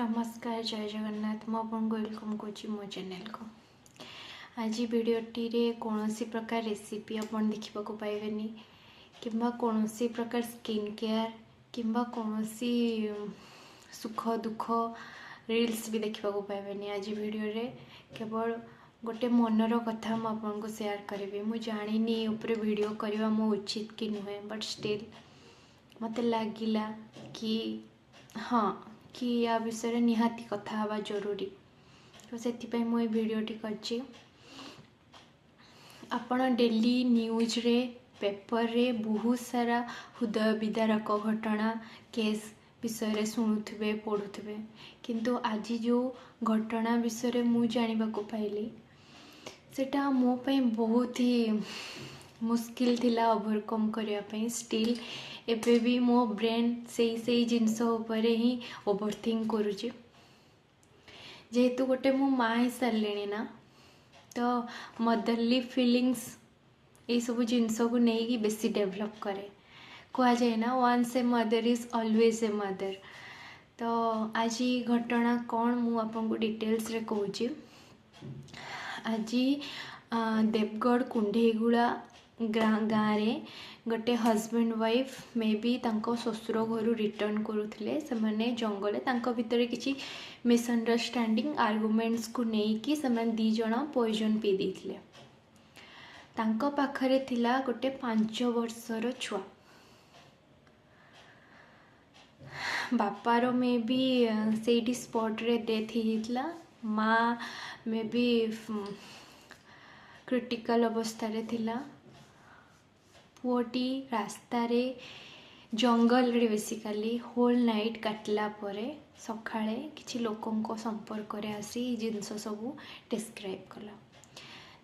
ନମସ୍କାର, ଜୟ ଜଗନ୍ନାଥ। ମୁଁ ଆପଣଙ୍କୁ welcome କରୁଛି ମୋ ଚ୍ୟାନେଲକୁ। ଆଜି ଭିଡ଼ିଓଟିରେ କୌଣସି ପ୍ରକାର ରେସିପି ଆପଣ ଦେଖିବାକୁ ପାଇବେନି କିମ୍ବା କୌଣସି ପ୍ରକାର ସ୍କିନ୍ କେୟାର କିମ୍ବା କୌଣସି ସୁଖ ଦୁଃଖ ରିଲ୍ସ ବି ଦେଖିବାକୁ ପାଇବେନି। ଆଜି ଭିଡ଼ିଓରେ କେବଳ ଗୋଟେ ମନର କଥା ମୁଁ ଆପଣଙ୍କୁ ସେୟାର କରିବି। ମୁଁ ଜାଣିନି ଏ ଉପରେ ଭିଡ଼ିଓ କରିବା ମୋ ଉଚିତ କି ନୁହେଁ, ବଟ୍ ଷ୍ଟିଲ୍ ମୋତେ ଲାଗିଲା କି ହଁ, କି ୟା ବିଷୟରେ ନିହାତି କଥା ହେବା ଜରୁରୀ, ତ ସେଥିପାଇଁ ମୁଁ ଏ ଭିଡ଼ିଓଟି କରିଛି। ଆପଣ ଡେଲି ନ୍ୟୁଜ୍ରେ, ପେପରରେ ବହୁତ ସାରା ହୃଦୟ ବିଦାରକ ଘଟଣା, କେସ୍ ବିଷୟରେ ଶୁଣୁଥିବେ, ପଢ଼ୁଥିବେ, କିନ୍ତୁ ଆଜି ଯେଉଁ ଘଟଣା ବିଷୟରେ ମୁଁ ଜାଣିବାକୁ ପାଇଲି, ସେଇଟା ମୋ ପାଇଁ ବହୁତ ହି ମୁସ୍କିଲ ଥିଲା ଓଭରକମ୍ କରିବା ପାଇଁ। ଷ୍ଟିଲ୍ ଏବେ ବି ମୋ ବ୍ରେନ୍ ସେଇ ସେଇ ଜିନିଷ ଉପରେ ହିଁ ଓଭର ଥିଙ୍କ କରୁଛି। ଯେହେତୁ ଗୋଟେ ମୁଁ ମା' ହେଇସାରିଲିଣି ନା, ତ ମଦରଲି ଫିଲିଙ୍ଗସ୍ ଏଇସବୁ ଜିନିଷକୁ ନେଇକି ବେଶୀ ଡେଭଲପ୍ କରେ। କୁହାଯାଏ ନା, "Once a mother is always a mother." ତ ଆଜି ଘଟଣା କ'ଣ, ମୁଁ ଆପଣଙ୍କୁ ଡିଟେଲ୍ସରେ କହୁଛି। ଆଜି ଦେବଗଡ଼ କୁଣ୍ଢେଇଗୁଡ଼ା ଗାଁରେ ଗୋଟେ ହଜବେଣ୍ଡ ୱାଇଫ୍ ମେ ବି ତାଙ୍କ ଶ୍ୱଶୁର ଘରୁ ରିଟର୍ଣ୍ଣ କରୁଥିଲେ। ସେମାନେ ଜଙ୍ଗଲରେ ତାଙ୍କ ଭିତରେ କିଛି ମିସ୍ଅଣ୍ଡରଷ୍ଟାଣ୍ଡିଂ, ଆର୍ଗୁମେଣ୍ଟସକୁ ନେଇକି ସେମାନେ ଦୁଇ ଜଣ ପଏଜନ୍ ପିଇ ଦେଇଥିଲେ। ତାଙ୍କ ପାଖରେ ଥିଲା ଗୋଟେ 5 ବର୍ଷର ଛୁଆ। ବାପାର ମେ ବି ସେଇଠି ସ୍ପଟ୍ରେ ଡେଥ୍ ହେଇଯାଇଥିଲା। ମା ମେ ବି କ୍ରିଟିକାଲ ଅବସ୍ଥାରେ ଥିଲା। ପୁଅଟି ରାସ୍ତାରେ, ଜଙ୍ଗଲରେ ବେସିକାଲି ହୋଲ୍ ନାଇଟ୍ କାଟିଲା ପରେ ସକାଳେ କିଛି ଲୋକଙ୍କ ସମ୍ପର୍କରେ ଆସି ଏଇ ଜିନିଷ ସବୁ ଡେସ୍କ୍ରାଇବ୍ କଲା,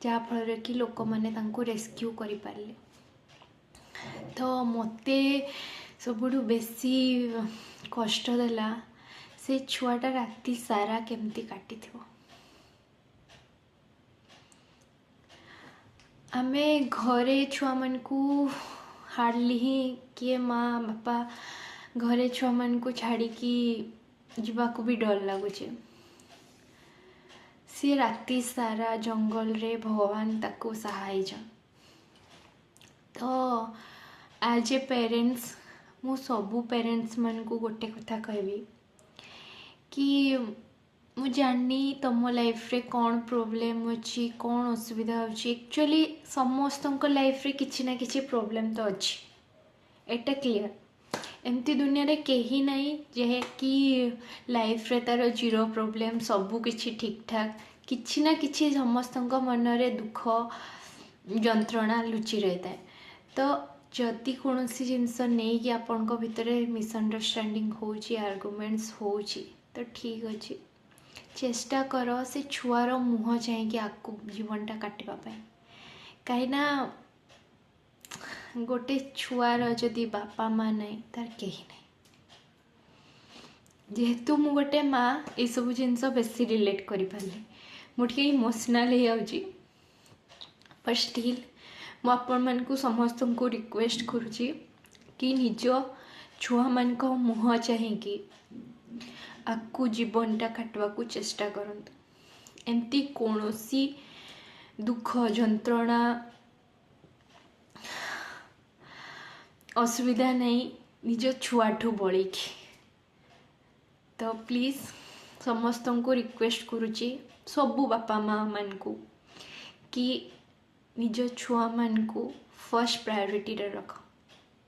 ଯାହାଫଳରେ କି ଲୋକମାନେ ତାଙ୍କୁ ରେସ୍କ୍ୟୁ କରିପାରିଲେ। ତ ମୋତେ ସବୁଠୁ ବେଶୀ କଷ୍ଟ ଦେଲା, ସେ ଛୁଆଟା ରାତି ସାରା କେମିତି କାଟିଥିବ। ଆମେ ଘରେ ଛୁଆମାନଙ୍କୁ ହାର୍ଡ଼ଲି ହିଁ କିଏ ମା ବାପା ଘରେ ଛୁଆମାନଙ୍କୁ ଛାଡ଼ିକି ଯିବାକୁ ବି ଡର ଲାଗୁଛି। ସିଏ ରାତି ସାରା ଜଙ୍ଗଲରେ, ଭଗବାନ ତାକୁ ସାହା ହେଇଛନ୍। ତ ଆଜ୍ ଏ ପ୍ୟାରେଣ୍ଟସ୍, ମୁଁ ସବୁ ପ୍ୟାରେଣ୍ଟସ୍ମାନଙ୍କୁ ଗୋଟେ କଥା କହିବି କି ମୁଁ ଜାଣିନି ତମ ଲାଇଫ୍ରେ କ'ଣ ପ୍ରୋବ୍ଲେମ୍ ଅଛି, କ'ଣ ଅସୁବିଧା ହେଉଛି। ଆକ୍ଚୁଆଲି ସମସ୍ତଙ୍କ ଲାଇଫ୍ରେ କିଛି ନା କିଛି ପ୍ରୋବ୍ଲେମ୍ ତ ଅଛି, ଏଇଟା କ୍ଲିଅର୍। ଏମିତି ଦୁନିଆରେ କେହି ନାହିଁ ଯାହାକି ଲାଇଫ୍ରେ ତା'ର ଜିରୋ ପ୍ରୋବ୍ଲେମ୍, ସବୁ କିଛି ଠିକ୍ଠାକ୍। କିଛି ନା କିଛି ସମସ୍ତଙ୍କ ମନରେ ଦୁଃଖ ଯନ୍ତ୍ରଣା ଲୁଚି ରହିଥାଏ। ତ ଯଦି କୌଣସି ଜିନିଷ ନେଇକି ଆପଣଙ୍କ ଭିତରେ ମିସ୍ଅଣ୍ଡରଷ୍ଟାଣ୍ଡିଂ ହେଉଛି, ଆର୍ଗୁମେଣ୍ଟସ୍ ହେଉଛି, ତ ଠିକ୍ ଅଛି, ଚେଷ୍ଟା କର ସେ ଛୁଆର ମୁହଁ ଚାହିଁକି ଆଗକୁ ଜୀବନଟା କାଟିବା ପାଇଁ। କାହିଁକିନା ଗୋଟେ ଛୁଆର ଯଦି ବାପା ମା ନାହିଁ, ତାର କେହି ନାହିଁ। ଯେହେତୁ ମୁଁ ଗୋଟେ ମା, ଏସବୁ ଜିନିଷ ବେଶୀ ରିଲେଟ୍ କରିପାରିଲି। ମୁଁ ଟିକେ ଇମୋସନାଲ୍ ହେଇଯାଉଛି, ବଟ୍ ଷ୍ଟିଲ୍ ମୁଁ ଆପଣମାନଙ୍କୁ ସମସ୍ତଙ୍କୁ ରିକ୍ୱେଷ୍ଟ କରୁଛି କି ନିଜ ଛୁଆମାନଙ୍କ ମୁହଁ ଚାହିଁକି ଆଗକୁ ଜୀବନଟା କାଟିବାକୁ ଚେଷ୍ଟା କରନ୍ତୁ। ଏମିତି କୌଣସି ଦୁଃଖ, ଯନ୍ତ୍ରଣା, ଅସୁବିଧା ନାହିଁ ନିଜ ଛୁଆଠୁ ବଳିକି। ତ ପ୍ଲିଜ୍, ସମସ୍ତଙ୍କୁ ରିକ୍ୱେଷ୍ଟ କରୁଛି, ସବୁ ବାପା ମାଆମାନଙ୍କୁ କି ନିଜ ଛୁଆମାନଙ୍କୁ ଫର୍ଷ୍ଟ ପ୍ରାୟୋରିଟିରେ ରଖ।